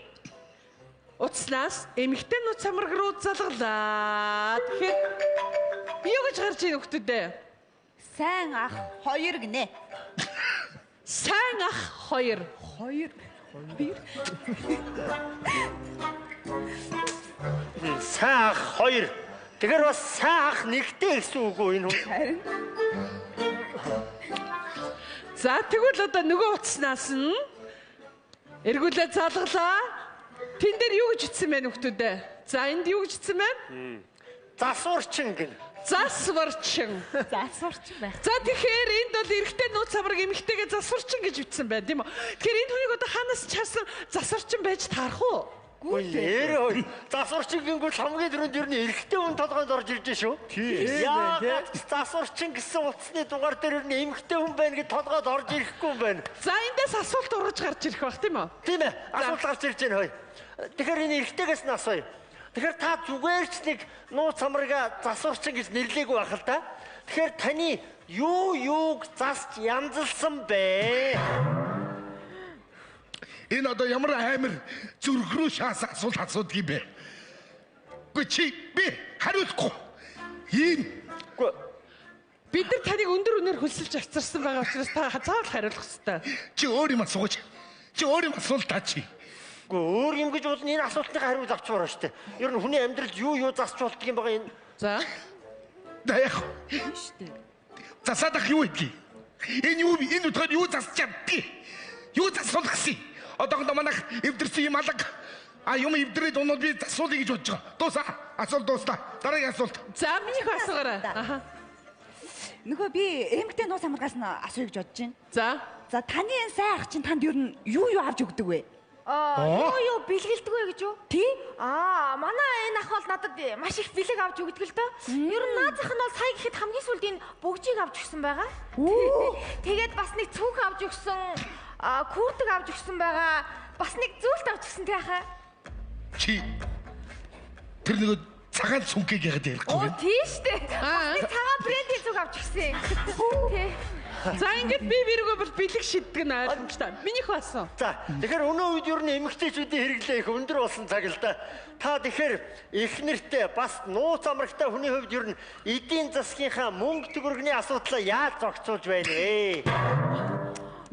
утаснаас эмэгтэй нууц самарг руу залгалаа. Тэгэхээр юу гэж гарч ийн хүүхдүүд ээ? Сайн ах хоёр гинэ. Сайн ах хоёр. Хоёр. Хоёр. Сайн ах хоёр. Тэгэхээр бас сайн ах нэгтэй гэсэн үг үү энэ хүн? Харин За тэгвэл одоо нөгөө утаснаас нь эргүүлээ залгалаа. Тэн дээр юу гэж утсан бэ нөхдүүд ээ? За энд юу гэж утсан бэ? Засварчин гин. Засварчин. Засварчин байх. За тэгэхээр энд бол эрэгтэй нууц самраг эмэгтэйгээ засварчин гэж бичсэн байна тийм үү? Тэгэхээр энэ хүнийг одоо хаанаас ч харсан засварчин байж таарах уу? Нэрээ засварчин гингүүл хамгийн түрүүнд ер нь эрэгтэй хүн толгойд орж ирж шүү. Яагаад засварчин гэсэн утасны дугаар дээр ер нь эмэгтэй хүн байна гэж толгойд орж ирэхгүй юм байна. За эндээс асуулт ургаж гарч ирэх байх тийм үү? Тийм ээ. Асуулт гарч ирж байна хөөе. Тэгэхээр энэ эрэгтэйгээс нь асууя. Тэгэхээр та зүгээр ч нэг нууц амрага засварчин гэж нэрлээгүй байх л да. Тэгэхээр таны юу юуг засч янзалсан бэ? Энэ одоо ямар амар зүрх рүү шаасан асуулт асуудаг юм бэ? Үгүй чи би хариулахгүй. Ийм Үгүй Бид нар таныг өндөр үнээр хөлсөлж авчирсан байгаа учраас та заавал хариулах ёстой. Чи өөр юм асууж. Чи өөр юм асуул та чи. Үгүй өөр юм гэж бол энэ асуултын хариулт авчмаар байна шүү дээ. Ер нь хүний амьдралд юу юу засч болдго юм байгаа энэ. За. За яг. Засаадах юу гэдгийг. Энэ юу энэ утгаар юу засч чаддгийг. Юу засуулах гэсэн. Одоохондоо манайх эвдэрсэн юм алга. А юм эвдрээд унууд би засуулъя гэж бодож байгаа. Дуусаа. Асуулт дууслаа. Дараагийн асуулт. За миний хөө асуугаарай. Аха. Нөгөө би эмэгтэй нууц амаргаас нь асууя гэж бодож байна. За. За таны энэ сайн ах чинь танд ер нь юу юу авч өгдөг вэ? Аа, юу юу бэлгэлдэг вэ гэж юу? Тий. Аа, манай энэ ах бол надад маш их бэлэг авч өгдөг л дөө. Ер нь наад зах нь бол сая гэхэд хамгийн сүүлд энэ бөгжийг авч өгсөн байгаа. Тэгээд бас нэг цүнх авч өгсөн, куртик авч өгсөн байгаа. Бас нэг зүйлт авч өгсөн тий ахаа. Чи тэр нэг цагаан цүнхийг яагаад ярихгүй Оо, вэ? тий штэ. Бас нэг цагаан брендийн зүг авч өгсөн. Тий. За ингээд би бэргөө бол бэлэг шиддэг нь ойлгомжтой. Миний хөө асуу. За тэгэхээр өнөө үед ер нь эмэгтэйчүүдийн хэрэглээ их өндөр болсон цаг л да. Та тэгэхээр их нэртэй бас нууц амрагтай хүний хувьд ер нь эдийн засгийнхаа мөнгө төгрөгний асуудлаа яаж зохицуулж байна вэ?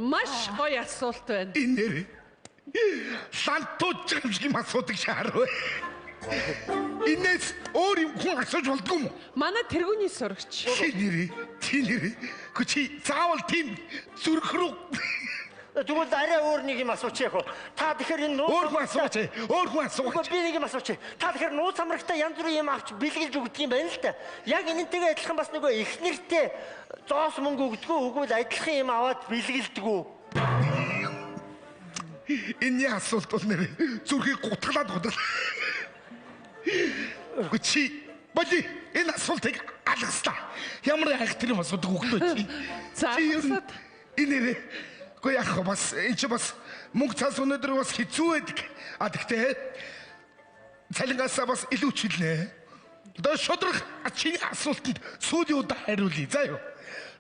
Маш гоё асуулт байна. Энэ нэр лантууж байгаа юм шиг юм асуудаг шаарв. Энэс өөр юм хүн асууж болдгүй юм уу? Манай тэргүүний сурагч. Чи нэр чи нэр Гү чи заавал тийм зүрх рүү Тэгвэл арай өөр нэг юм асуучих яах вэ? Та тэгэхээр энэ нууц өөр хүн асууч. Өөр хүн асууч. Би нэг юм асуучих. Та тэгэхээр нууц амрагтай янз бүрийн юм авч бэлгэлж өгдөг юм байна л да. Яг энэнтэйгээ адилхан бас нөгөө их нэртэй зоос мөнгө өгдөгөө үгүй л адилхан юм аваад бэлгэлдэг үү? Энэний асуулт бол нэр зүрхийг гутгалаад гутгал. Гү чи боли энэ асуултыг алгаслаа. Ямар айхтар юм асуудаг үгтэй чи. За энэ нэр Гэхдээ яг бас энэ чи бас мөнгө цаас өнөөдөр бас хэцүү байдаг. А тэгтээ цалингаасаа бас илүү чилнэ. Одоо шудрах чиний асуултанд сүүлийн удаа хариулъя. За юу.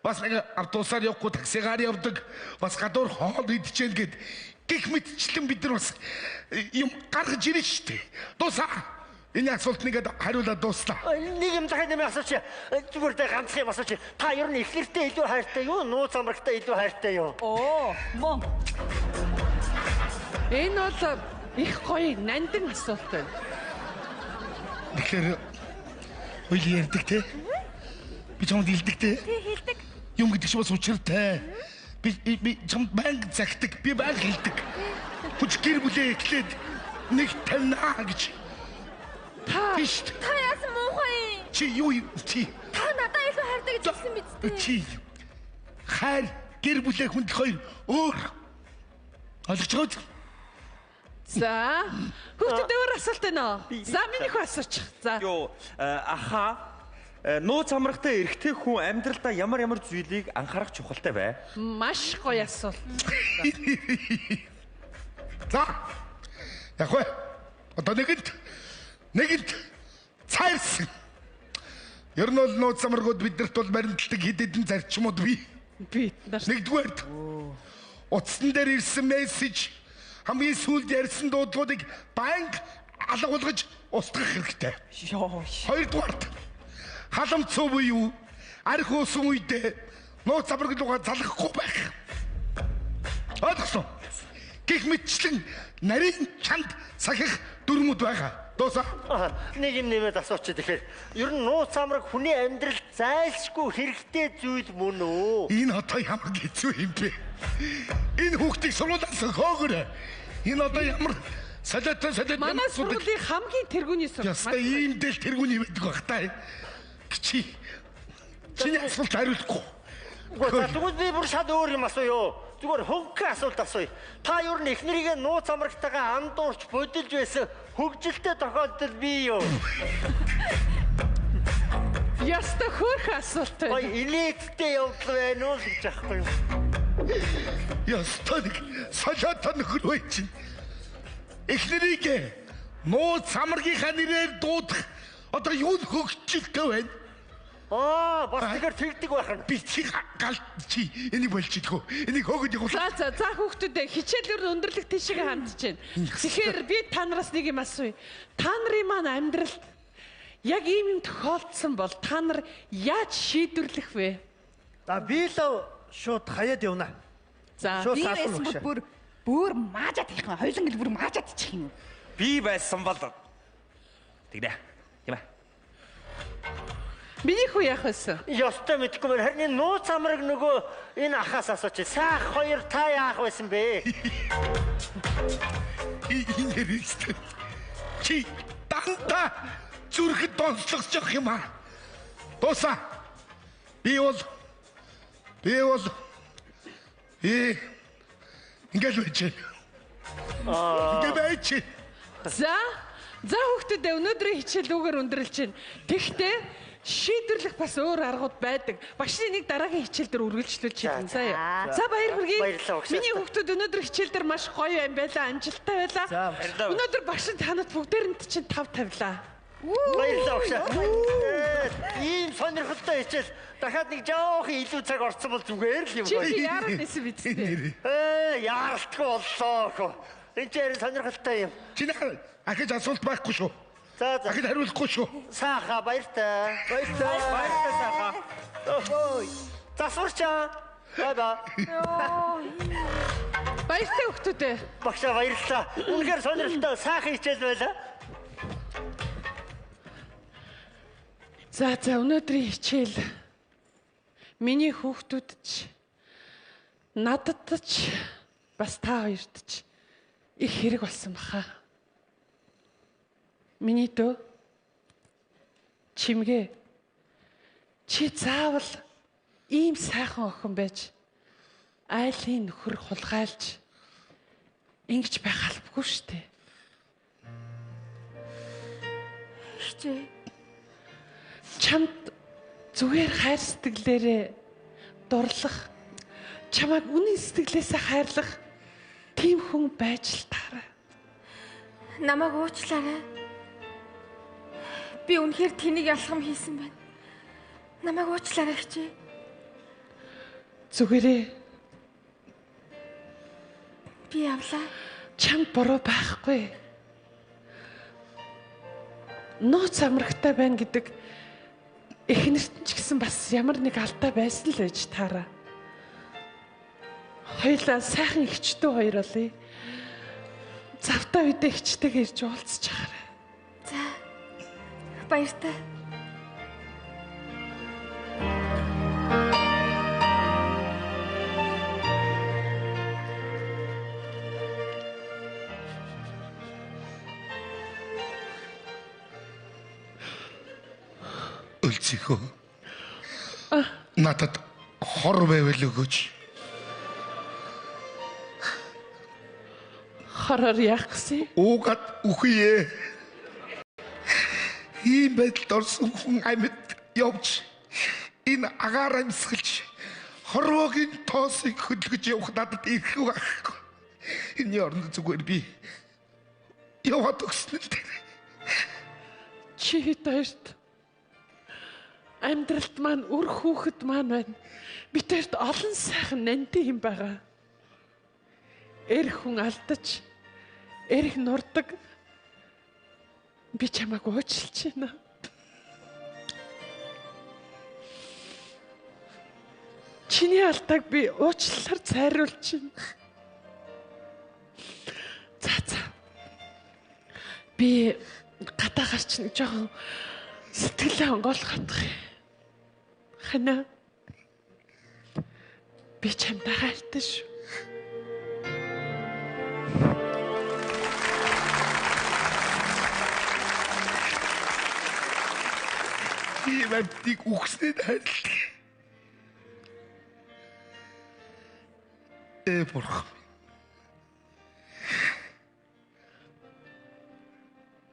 Бас нэг автобусаар явахгүй таксигаар явдаг. Бас гадуур хоол идчихээн гэд гих мэтчлэн бид нар бас юм гаргаж ирнэ шүү дээ. Дуусаа. Энэ асуулт нэгэд хариулаад дууслаа. Нэг юм дахиад нэмээ асуучих. Зүгээр дээ ганцхан юм асуучих. Та ер нь их нэртэй илүү хайртай юу? Нууц амрагтай илүү хайртай юу? Оо, мөн. Энэ бол их гоё нандин асуулт байна. Тэгэхээр үйл ярьдаг те. Би чамд илдэг те. Тий, хэлдэг. Юм гэдэг чинь бас учиртай. Би чамд байнга загтаг. Би байнга хэлдэг. Хүч гэр бүлээ эхлээд нэг тавина гэж. Та Та яасан муухай юм? Чи юу юм? Чи Та надад илүү хайртай гэж хэлсэн биз дээ. Чи хайр гэр бүлээ хүндлэх хоёр өөр. Ойлгож байгаа үү? За. Хүүхдүүд өөр асуулт байна уу? За миний хөө асуучих. За. Юу аха нууц амрагтай эрэгтэй хүн амьдралдаа ямар ямар зүйлийг анхаарах чухалтай вэ? Маш гоё асуулт. За. Яг вэ. Одоо нэгэнд цайрсан. Ер нь бол нууц амрагууд биднэрт бол баримтлагдаг хэд хэдэн зарчмууд бий. Бид нар. Нэгдүгээрт утсан дээр ирсэн мессеж хамгийн сүүлд ярьсан дуудлагуудыг байнга алга болгож устгах хэрэгтэй. Хоёрдугаарт халамцуу буюу арх уусан үедээ нууц амраг руугаа залгахгүй байх. Ойлгосон. Гэх мэтчлэн нарийн чанд сахих дүрмүүд байгаа. Дуусаа. Нэг юм нэмээд асуучих тэгэхээр ер нь нууц амраг хүний амьдралд зайлшгүй хэрэгтэй зүйл мөн үү? Энэ одоо ямар хэцүү юм бэ? Энэ хүүхдийг сургуулиас хөөгөр. Энэ одоо ямар солиотой солиот Манай сургуулийн хамгийн тэргүүний сургууль. Ястай ийм дэл тэргүүний байдаг бах та. Чи чиний асуулт хариулахгүй. Үгүй за тэгвэл би бүр шал өөр юм асууё. Зүгээр хөнгөн асуулт асууя. Та ер нь эхнэрийгээ нууц амрагтайгаа андуурч бодилж байсан хөгжилтэй тохиолдол бий юу? Яста хөөрхөн асуулт байна. Ой, инээдтэй явдал байна уу гэж аахгүй юу? Яста нэг солиотой нөхөр бай чинь. Эхнэрийг нууц амрагийнхаа нэрээр дуудах одоо юу хөгжилтэй байна? Аа, бас тэгэхээр тэгдэг байх нь. Би чи гал чи энийг болж идэх үү? Энийг хөөгд явуул. За за за хүүхдүүдээ хичээл ер нь өндөрлөх тийшээ хандж байна. Тэгэхээр би та нараас нэг юм асууя. Та нарын маань амьдралд яг ийм юм тохиолдсон бол та нар яаж шийдвэрлэх вэ? За би л шууд хаяад явна. За шууд Би байсан бол бүр маажаад хийх юм. Хоёлан гэл бүр маажаад чих юм. Би байсан бол тэгнэ. Тийм ээ. Миний хүү яах вэ? Ёстой мэдэхгүй байна. Харин энэ нууц амраг нөгөө энэ ахаас асууч. Саах хоёр та яах байсан бэ? Энэ нэрээ. Чи дандаа зүрхэд донцлогч явах юм аа. Дуусаа. Би бол ингээл байж. Ингээ байж. За за хүүхдүүдээ өнөөдрийн хичээл үүгээр өндөрлөж байна. Тэгэхдээ шийдвэрлэх бас өөр аргууд байдаг. Багшны нэг дараагийн хичээл дээр үргэлжлүүлж хэлнэ заяа. За баяр хүргэе. Миний хүүхдүүд өнөөдөр хичээл дээр маш гоё юм байлаа, амжилттай байлаа. Өнөөдөр багш нь танад бүгдээрэнд чинь 5 тавилаа. Баярлалаа багшаа. Ийм сонирхолтой хичээл дахиад нэг жоохон илүү цаг орсон бол зүгээр л юм байна. Чи яарал байсан биз дээ. Яаралтгүй боллоо хөө. Энд чинь сонирхолтой юм. Чи ахиж асуулт байхгүй шүү. За за. Ахиж хариулахгүй шүү. Сааха баяртай. Баяртай. Баяртай сааха. Ой. Засварчаа. Бай бай. Баяртай хүүхдүүдээ. Багшаа баярлалаа. Үнэхээр сонирхолтой сайхан хичээл байлаа. За за өнөөдрийн хичээл миний хүүхдүүд ч надад ч бас та хоёрт ч их хэрэг болсон баха. Миний дөө чимгээ чи заавал ийм сайхан охин байж айлын нөхөр хулгайлж ингэж байх албагүй штэ. Хичээ. Чамд зүгээр хайр сэтгэлээрээ дурлах, чамайг үнэн сэтгэлээсээ хайрлах тийм хүн байж л таарай. Намайг уучлаарай. Би үнэхээр тэнийг ялхам хийсэн байна. Намайг уучлаарай хичээ. Зүгээрээ. Би явлаа. Чамд буруу байхгүй. Нууц амрагтай байна гэдэг эхнэрт нь ч гэсэн бас ямар нэг алдаа байсан л байж таараа. Хоёлаа сайхан эгчтэй хоёр болъё. Завтаа үедээ эгчтэйгээ ирж уулзч чахаарай. За. Баяртай. Өлзийнхөө. Надад хор байвал өгөөч. Хороор яах гэсэн? Уугаад үхье. Ийм байдалд орсон хүн амьд явж энэ агаар амьсгалж хорвоогийн тоосыг хөдөлгөж явах надад эрх байхгүй. Энэ оронд зүгээр би яваад өгсөн л дээ. Чи хоёрт амьдралд маань үр хүүхэд маань байна. Бид хоёрт олон сайхан нанти юм байгаа. Эр хүн алдаж, эрх нурдаг. Би чамайг уучлж байна. Чиний алдааг би уучлалаар цайруулж байна. За за. Би гадаа гарч нэг жоохон сэтгэлээ онгойлгох юм. Хана. Би чамтай хайртай шүү. Ийм амтыг үхснээр хайрладаг. Бурхан.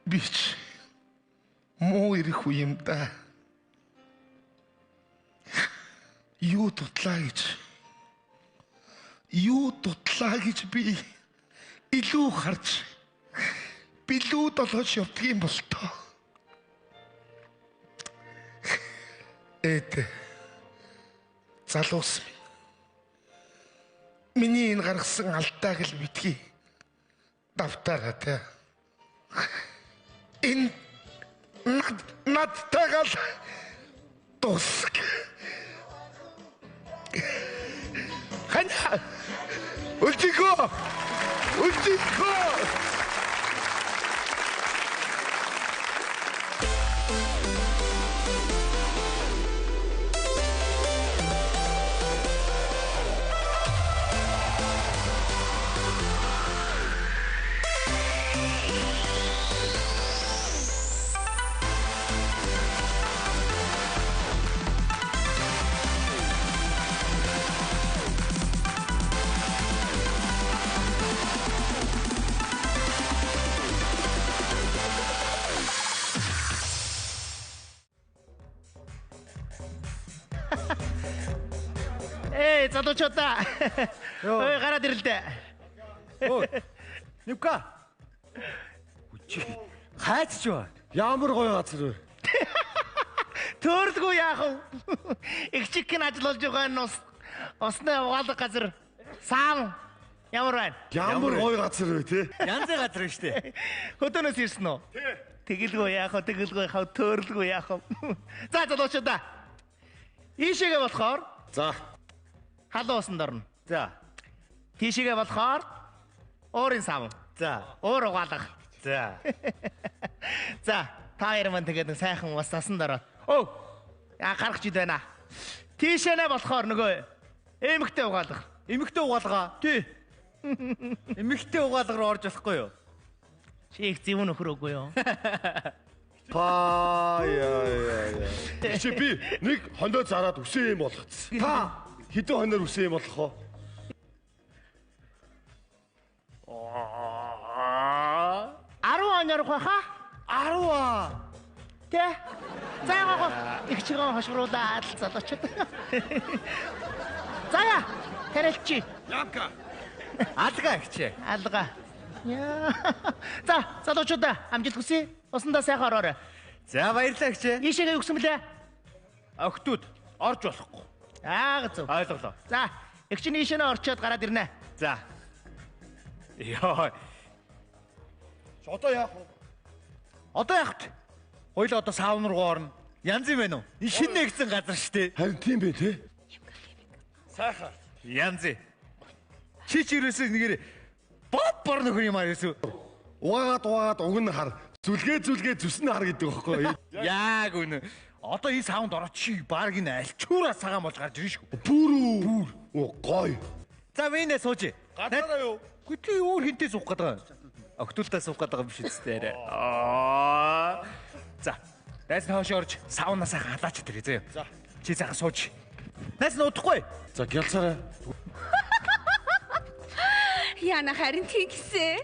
Би ч муу ирэх үе юм да. Юу дутлаа гэж. Юу дутлаа гэж би илүү харж билүү долоож явдгийн болтоо. Эд залуус минь. Миний энэ гаргасан алдааг л битгий давтаарай тэ. Энэ надтайгаа л дуусах. Хана. Үлдикөө. Үлдикөө. Эй, залуучуудаа. Ой, гараад ирэлдэ. Ой. Нивка. Үчи. Хайцч ба. Ямар гоё газар вэ? Төрлгүй яах вэ? Их чиг н ажил болж байгаа энэ ус усны угаалга газар. Саам ямар байна? Ямар гоё газар вэ те? Янзын газар шүү дээ. Хөдөөнөөс ирсэн үү? Тэгэлгүй яах вэ? Тэгэлгүй яах вэ? Төрлгүй яах вэ? За залуучуудаа. Ийшээгээ болохоор за халуун усанд орно. За. Тийшээгээ болохоор уурын сав. За. Уур угаалга. За. За, та хоёр маань тэгээд нэг сайхан ус насанд ороод. Өө. Яа гарах чид байна. Тийшээ нэ болохоор нөгөө эмэгтэй угаалга. Эмэгтэй угаалга. Тий. Эмэгтэй угаалга руу орж болохгүй юу? Чи их зөв нөхөр үгүй юу? Па яа яа яа. Чи би нэг хондоо зараад үсэн юм болгоцсон. Та хэдэн хоноор үсэн юм болох вэ? 10 хоноор баха? 10. Тэ. За ягаа их чигээ хошгруулаад залуучууд. За яа. Тарэлчи. Ямка. Алга ихчээ. Алга. Яа. За, залуучуудаа амжилт хүсье. Усандаа сайхан ороорой. За баярлалаа ихчээ. Ийшээгээ юу гэсэн бэлээ? Охтууд орж болохгүй. Аа зөв. Ойлголоо. За, их чинь ийшээ нэ орчоод гараад ирнэ. За. Йоо. Одоо яах вэ? Одоо яах вэ? Хоёул одоо саун руу орно. Янз юм байна уу? Энэ шинэ нэгдсэн газар шүү дээ. Харин тийм бэ те? Сайхан. Янз. Чи ч ерөөсөө нэгээр боб бор нөхөр юм аа ерөөсөө. Угаагаад угаагаад уг нь хар. Зүлгээ зүлгээ зүс нь хар гэдэг байхгүй юу? Яг үнэ. Одоо энэ саунд ороо чи баг энэ альчуура цагаан болж гарч ирнэ шүү. Бүр үү? Бүр. Оо гоё. За винэ сууж. Газараа юу? Үгүй чи өөр хинтээ суух гээд байгаа юм. Огтултаа суух гээд байгаа юм биш үстэй арай. Аа. За. Найз нь хойш орж саунаас халаач тэр зөө. За. Чи сайхан сууж. Найз нь удахгүй. За гялцаарай. Яна харин тийм гисэн.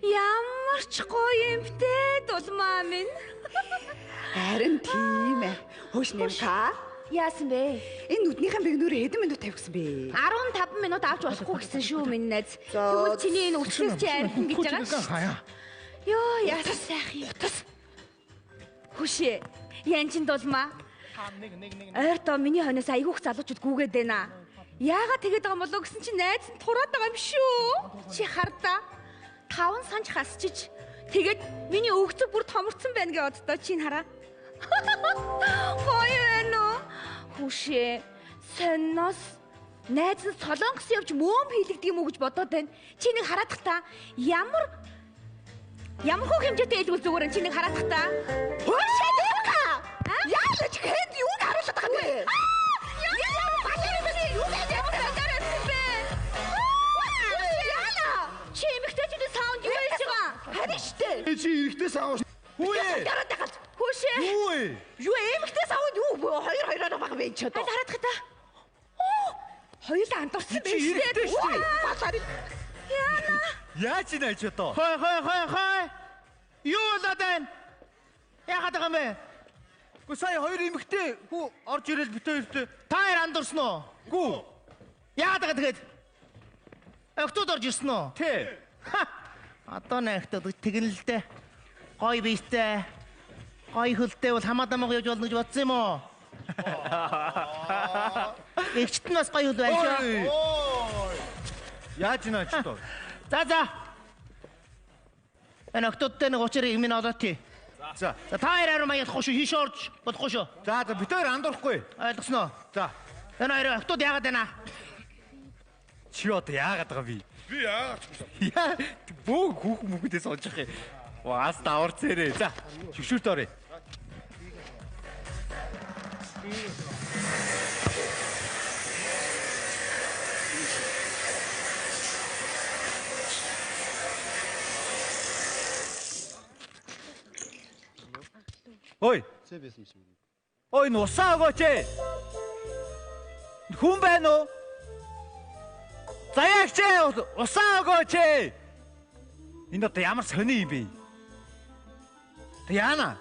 Ямар ч гоё юмтэй дулмаа минь. Харин тийм ээ. Хөөш нэмка. Яасан бэ? Энэ нүднийхэн бэгнүүрээ хэдэн минут тавьсан бэ? 15 минут авч болохгүй гэсэн шүү минь найз. Тэгвэл чиний энэ үсгээс чи архин гэж байгаа шүү. Йоо, яасан сайхан юм. Утас. Хүшээ. Янчин дулмаа. Ойртоо миний хойноос айгүйх залуучууд гүгээд байна. Яагаад тэгээд байгаа юм болоо гэсэн чи найз нь тураад байгаа юм шүү. Чи хардаа. Таван санж хасчиж. Тэгээд миний өгцөг бүр томорцсон байна гэж боддоо чи н хараа. Гоё байна уу? Хүшээ. Сонноос найз нь солонгос явж мөөм хийлэгдэг юм уу гэж бодоод байна. Чи нэг хараадах та ямар ямар хөө хэмжээтэй илгүүл зүгээр чи нэг хараадах та. Хөөшээ нэмка. Яалаа чи хэд юуг харуулаад байгаа юм бэ? Ямар балер юм бэ? Юу гэж ямар балер юм бэ? Яалаа. Чи эмэгтэйчүүдийн саунд юу хийж байгаа? Харин штэ. Чи эрэгтэй саав. Хүүе. Дараад тахалт. Хүшээ. Юу вэ? Юу эмэгтэй саунд юу хоёр хоёроор байгаа бэ чи одоо? Аль хараадах та. Оо, Хоёулаа андуурсан Чи эрэгтэй шүү дээ. Балаар. Яна. Яаж ийн аж одоо? Хой хой хой хой. Юу болоод байна? Яагаад байгаа юм бэ? Гү сая хоёр эмэгтэй хүү орж ирэл бит хоёрт. Та хоёр андуурсан уу? Гү. Яагаад байгаа тэгээд? Октод орж ирсэн үү? Тий. Ха. Одоо нэ октод тэгнэ л дээ. Гой биетэй. Гой хөлтэй бол хамаа дамаг явж болно гэж бодсон юм уу? Эгчт нь бас гоё хөл байна шүү. Яаж ийн аж одоо? За за. Энэ октодтой нэг учрыг минь олоо тий. За. За та хоёр харин маяглахгүй шүү. Хийш орж болохгүй шүү. За за бит хоёр андуурахгүй. Ойлгосноо? За. Энэ хоёр октод яагаад байна? Чи одоо яагаад байгаа би? Би яагаад? Яа бөө хүүхэн мөхөдөө сууж явах юм. Ваас давар цэрээ. За шүшүүрт оръё. Ой. Ой, нусаа өгөөч. ээ. Хүн байна уу? Заяагч ээ, усаа өгөөч. ээ. Энэ одоо ямар сони юм бэ? Тэ яана?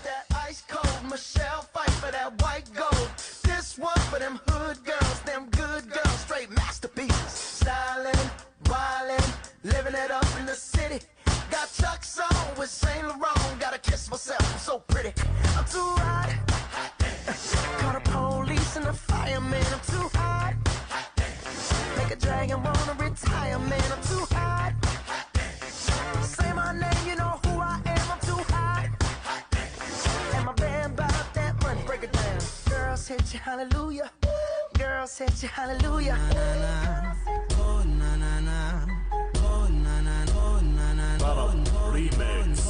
That ice cold Michelle fight for that white gold. This one for them hood girls, them good girls, straight masterpieces. Styling, wildin', living it up in the city. Got Chuck's on with Saint Laurent. Gotta kiss myself, I'm so pretty. I'm too hot. Call the police and the fireman. I'm too hot. Make a dragon wanna retire, man. I'm too hot. Say my name, you know who I am. I'm too hot. And my band bought that money. Break it down. Girls hit you, hallelujah. Girls hit you, hallelujah. Remix.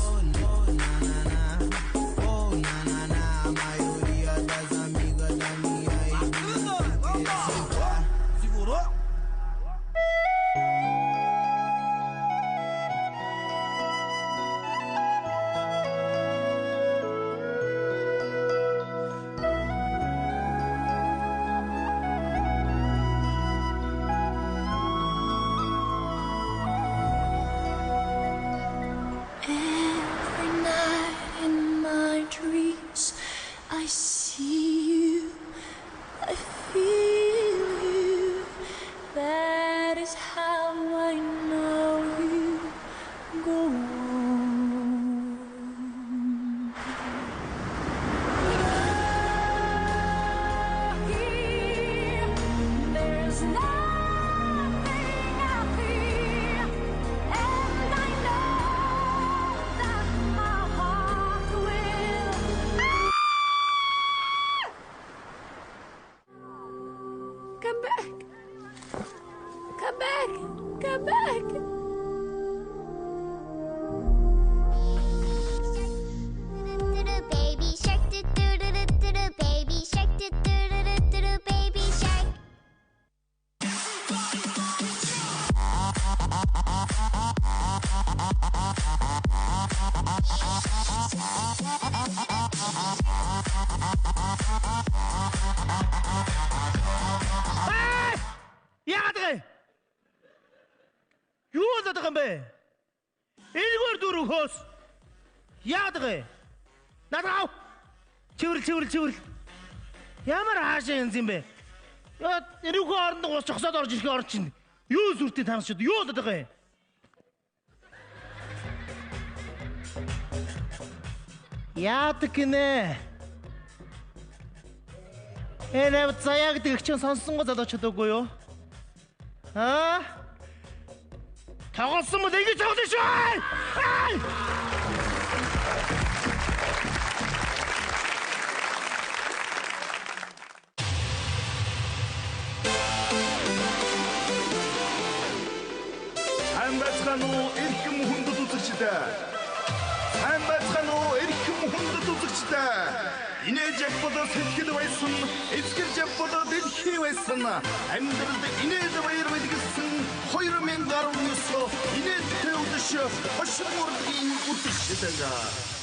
Every night in my dreams, I see you, I feel you. That is how I know you go on. Here, there's nothing I fear, and I know that my heart will. Яадаг юм бэ? Энэгээр дөрөв хөөс. Яадаг вэ? Надад ав. Чиврэл чиврэл чиврэл. Ямар хаашаа янз юм бэ? Яа, эрүүхэн оронд ус зогсоод орж ирэх орн чинь. Юу сүртэй тансчд юу болоод байгаа юм? Яадаг гинэ? Энэ заяа гэдэг чинь сонссонго залуучууд үгүй юу? Аа? Тоглосон бол ингэж тоглоно шүү. Ай! Сайн байцгаана уу эрхэм хүндэт үзэгчдээ. Сайн байцгаана уу эрхэм хүндэт үзэгчдээ. Инээж явбал сэтгэл байсан, эсгэр явбал дэлхий байсан. Амьдралд инээд баяр бэлгэлсэн 2019 инээдтэй үдэш хошин мурдгийн үдэш.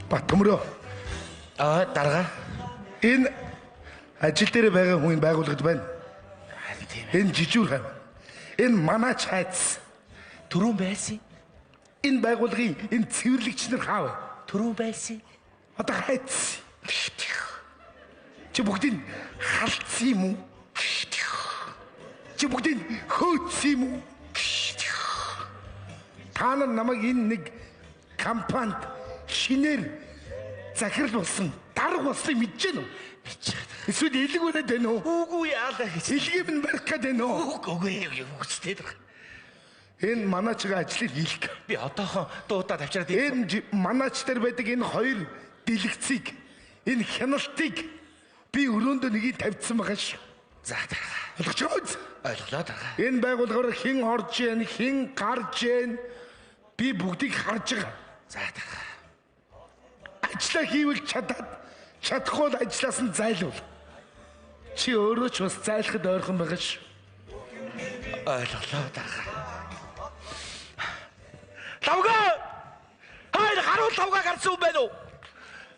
Батөмрөө. Аа дарга. Энэ ажил дээр байгаа хүн байгууллагад байна. Энэ жижүүр хав. Энэ манай чайц. Түрүүн байсан. Энэ байгууллагын энэ цэвэрлэгч нар хаав. Түрүүн байсан. Одоо хайц. Чи бүгдийг халдсан юм уу? Чи бүгдийг хөөцсөн юм уу? Та нар намайг энэ нэг компанид шинээр захирал болсон, дарга болсныг мэдэж байна уу? Мэдэж байгаа. Эсвэл элэг үнэд байна уу? Үгүй яалаа гэж. Элгийг минь барих гээд байна уу? Үгүй үгүйтэй дарга. Энэ манайчгийн ажлыг хийх. Би одоохон дуудаад авчираад Энэ манайч дээр байдаг энэ хоёр дэлгэцийг, энэ хяналтыг би өрөөндөө нэгийг тавьчихсан байгаа шүү. За дарга. Ойлгож байгаа биз? Ойлголоо дарга. Энэ байгууллагаар хэн орж ийн, хэн гарч ийн би бүгдийг харж байгаа. За дарга. Ажлаа хийвэл чадаад, чадахгүй бол ажлаас нь зайлуул. Чи өөрөө ч бас зайлахад ойрхон байгаа шүү. Ойлголоо дарга. Лавга! Хай, харуул лавга гарсан юм байна уу?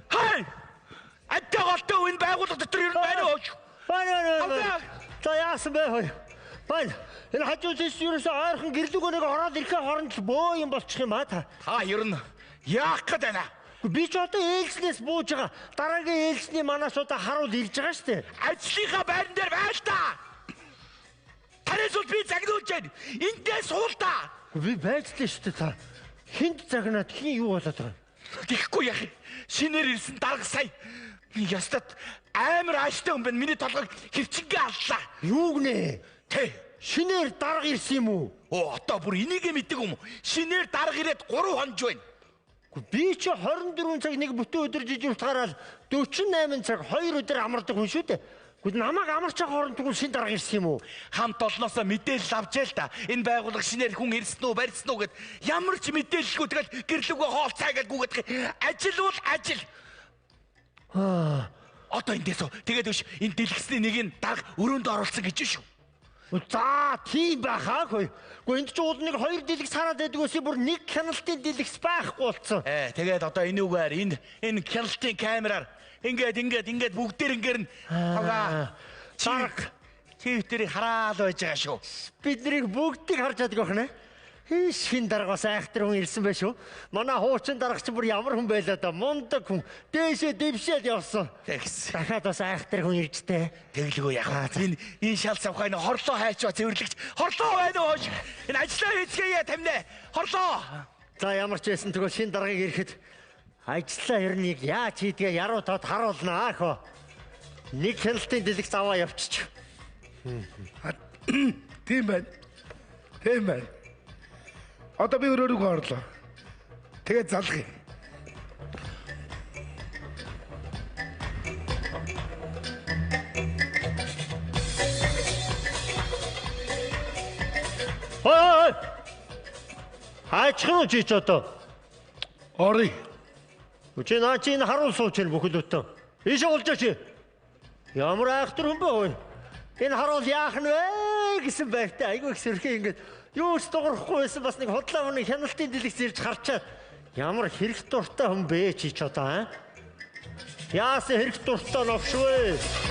Хай! Адтай голтой энэ байгууллага дотор ер нь байна уу? Байна. За яасан бэ хой? Байна. Энэ хажуу тийш ерөөсөө ойрхон гэрлүүгөө нэг ороод ирэхээ хооронд л бөө юм болчих юм а та. Та ер нь яах гээд байна? Би ч одоо ээлжнээс бууж байгаа. Дараагийн ээлжний манаас одоо харуул ирж байгаа шүү дээ. Ажлынхаа байран дээр байл та. Танаас бол би загнуулж байна. Эндээ суул та. Би байж лээ шүү дээ та. Хинт загнаад хин юу болоод байгаа юм? Тэгэхгүй яах юм? Шинээр ирсэн дарга сая. Ястат амар ааштай хүн байна. Миний толгойг хөвчнгээ аллаа. Юу гинэ? Тэ. Шинээр дарга ирсэн юм уу? Оо одоо бүр энийг мэддэг юм уу? Шинээр дарга ирээд 3 хонж байна. Би чи 24 цаг нэг бүтэн өдөр жижигт гараад 48 цаг 2 өдөр амардаг хүн шүү дээ. Гэхдээ намайг амарч байгаа хооронд тэгвэл шин дарга ирсэн юм уу? Хамт олноосоо мэдээлэл авч ял та. Энэ байгууллага шинээр хүн ирсэн үү, барьсан уу гэд ямар ч мэдээлэлгүй тэгэл гэрлүүгөө хоол цай гэж гүгэдэх. Ажил бол ажил. Одоо эндээс тэгээд биш энэ дэлгэцний нэг нь дарга өрөөнд оруулсан гэж шүү. За тийм байхаа хөөе. Гэхдээ энд чи уул нэг хоёр дэлгэц хараад байдаг ус бүр нэг хяналтын дэлгэц байхгүй болсон. Тэгээд одоо энүүгээр энэ хяналтын камераар ингээд бүгдээр ингээд нь тавгаа дарга чивтэрийг хараал байж байгаа шүү. Бид нарыг бүгдийг харж чаддаг байх нэ. Шин дарга бас айхтар хүн ирсэн байх шүү. Манай хуучин дарга чи бүр ямар хүн байлаа да. Мундаг хүн. Дээшээ дэвшээд явсан. Тэгс. Дахиад бас айхтар хүн ирж тээ. Тэглэгөө яах вэ? Энэ шал савхай нь хорлоо хайчаа цэвэрлэгч. Хорлоо байна уу? Энэ ажлаа хийцгээе тамнэ. Хорлоо. За ямар ч байсан тэгвэл шин даргаыг ирэхэд ажлаа ер нь яаж хийдгээ яруу тод харуулнаа хөө. Нэг хяналтын дэлгэц аваа явчих. Тийм байна. Тийм байна. Одоо би өрөөрөг орлоо. Тэгээд залгая. Хой! Хайчих уу чи ч одоо? Орё. Чи наа чи энэ харуул сууч энэ бүхэл бүтэн. Ийшээ уулзаач. Ямар айхтар хүн бэ хөөе? Энэ харуул яах нь вэ вэ гэсэн байртай айгүй их сөрхий ингээд юу ч дуурахгүй байсан бас нэг худлаа хүний хяналтын дэлгэц ирж харчаад ямар хэрэг дуртай хүн бэ чи ч одоо аа? Яасан хэрэг дуртай новш вэ?